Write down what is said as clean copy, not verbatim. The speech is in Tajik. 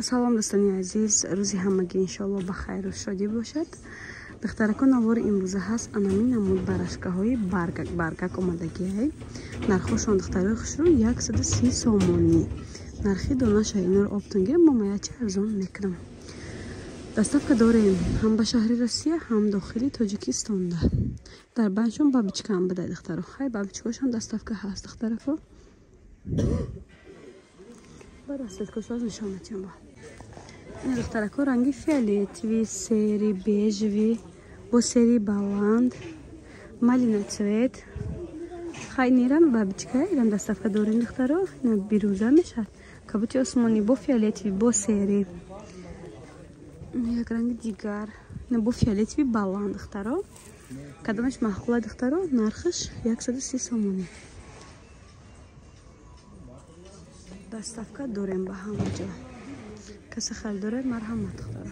Салом, дӯстони азиз, рӯзи ҳамагӣ иншоалло ба хайру шодӣ бошад. Духтарако, навори имрӯза ҳаст анами намуд барашкаҳои баргак баргак омадагиай. Нархошон, духтарои хушрӯ, 130 сомонӣ. Нархи донаша инро оптон гирем, мо маячи арзон мекунам. Доставка дорем ҳам ба шаҳри Россия, ҳам дохили Тоҷикистонда. Дар баншон бабичкаам буда, духтаро. Хай, бабичкаошон доставка ҳаст, духтарако. Ба расцветкашоз нишон метиҳам ба. Ин, духтарако, ранги фиолетовый, серый, бежевый, бо серый баланд, малина цвет. Хай, нирам бабичка, ирам доставка дорем, духтаро. Ина бирӯза мешавад. Кабути осмонӣ бо фиолетовый, бо серый. Як ранги дигар. Ина бо фиолетовый баланд, духтаро. Кадомаш маъқула, духтаро, нархаш 130 сомонӣ. Доставка дорем ба ҳама ҷо. Касе харид дорад, марҳамат, духтаро.